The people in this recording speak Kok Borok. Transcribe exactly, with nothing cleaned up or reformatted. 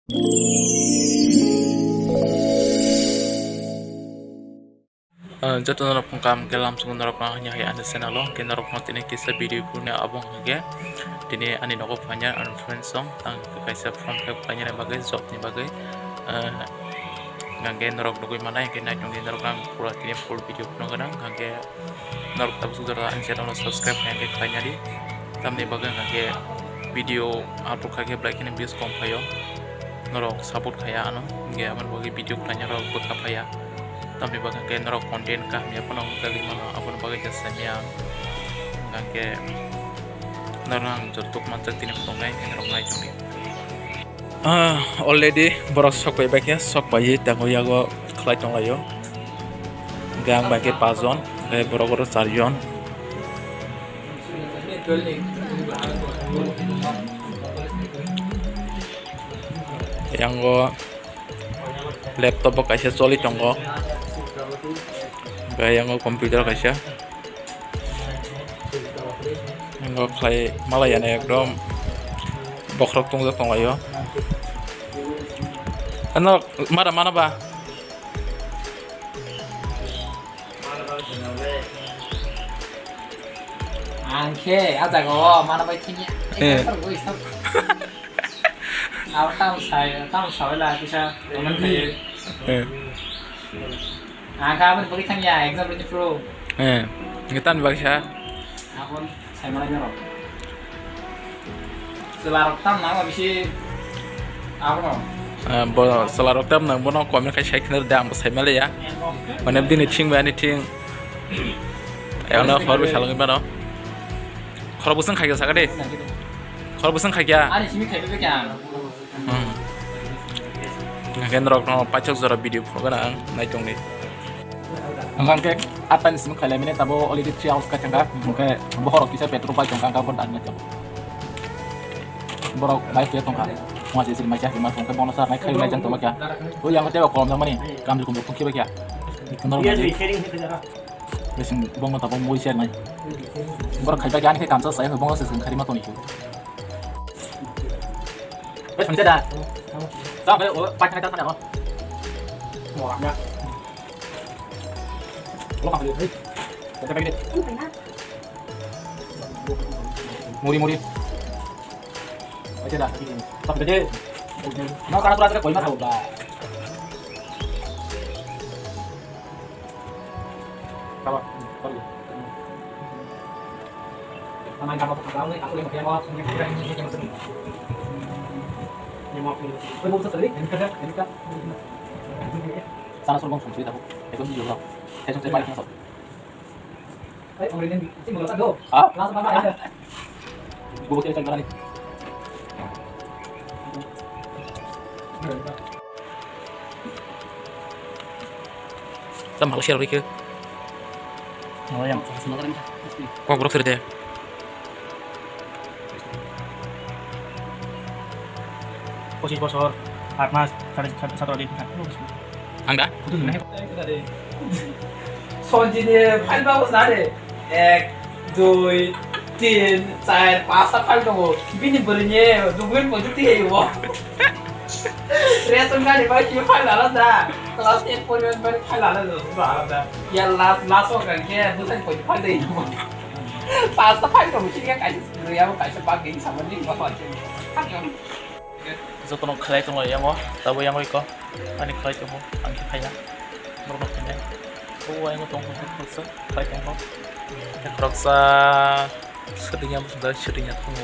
Ah, joto norok phung kam ke lam sungo norok no hanya hai ani channel o, ke norok no tini kisa video phuru ne abo hwnkhe tini ani nogo phanya ani friends song tang kaisa form fill khlaina bagwi job ni bagwi, ah, hwnkhe norok nugwi manai hwnkhe naitung di norok ang pura tini full video phunuk gwnang hwnkhe norok tabuk jora ani channel o subscribe hwnkhe khlaina di tamni bagwi hwnkhe video upload khaikhe belai kheno views kom phaio. Norok support khaya ano, hingke aboni bagwi video khlaina rok bwkha phaiya. Tamni bagwi hingke norok content kaham ya phano wngkha gwi mano, aboni bagwi khe sanya ang. Hingke norok ang jotok manjak tini phunuknai, norok nai tongdi. Ah, already borok sok pai baikhe, sok paiwi tango yago khlai tonglaio. Hingke ang baikhe paanch jon, tei borok oro char jon. Yango laptop bo kaisa choli tongo, hingke yango computer kaisa, yango khlai malai yani ekdom bokhorok tongjak tonglaio. Ano mara mana ba? Ang khe a jaga o mana bai thini. Eh. Abo tamo sai, tamo sai la kisa. Eh. Ang kha aboni bagwi thangya exam rwni phuru. Eh. Ngetan bagsa. Abon. Saimanai norok. Chwlarok tam nang bisi abono. Ah, bo chwlarok tam nang bono comment khai sai khna da ang bo saimanliya. Mane bini thing bai ani thing. Ayano hor bai salangwi mano. Khorok bwswng khaikya sakha de. Khorok bwswng khaikya. Ani simi khaibai kya. Hmm. Hingke norok no paithak jora video phunukgana ang nai tongdi. Hingke atani simi khailai mani tabo already three hours kai thangkha. Hingke bohorok kisa petrol pai tongkha, hingke abo dan nai tong. Borok bai khe tongkha. Mo je siri mai cha ma tongkha bono sa nai khai nai jang tongkha. O yang tebo kolom jang mani kam kum kum khiba kya. Norok nai. Bising bongo tabo moi se nai. Borok khaiba kya ni khe kamsa sai bongo se sing khari ma toni. Eh, sini da. Sampai, oh, pakai kata mana, oh? Mau orangnya. Lo kasih, hei. Kita pakai deh. Muri, muri. Aja dah. Sampai deh. Mau karena surat koi mah tahu, Pak. Sana suruh ngomong sendiri tahu. Itu sih juga. Saya sudah balik masuk. Ah? Gua bocor ikan mana nih? Tam Malaysia lagi ke. Oh, yang. Kok borok sir de? Pochis bosor, aat mas, sare satro din. Ang da? Sonjini phai babu sare. Ek, dui, tin, char, pasta phai tongo. Bini bwrwini dugwin pojoti hai bo. Ration gari bai ki phai lala da. Class eight poriman bai phai lala da. Alada. Ya last, last o kan ke bwsai pojoti phai dei. Pasta phai tongo, sini kan kaisa bwrwi abo kaisa bag gini sama ni ba phai. Jotono khlai tongo yango, tabo yango iko. Ani khlai tongo, ang khe khaina. Borokno khainai. O ayang tongo, khoroksa khlai tongo. Khoroksa swtwngya, swtwngya tongo.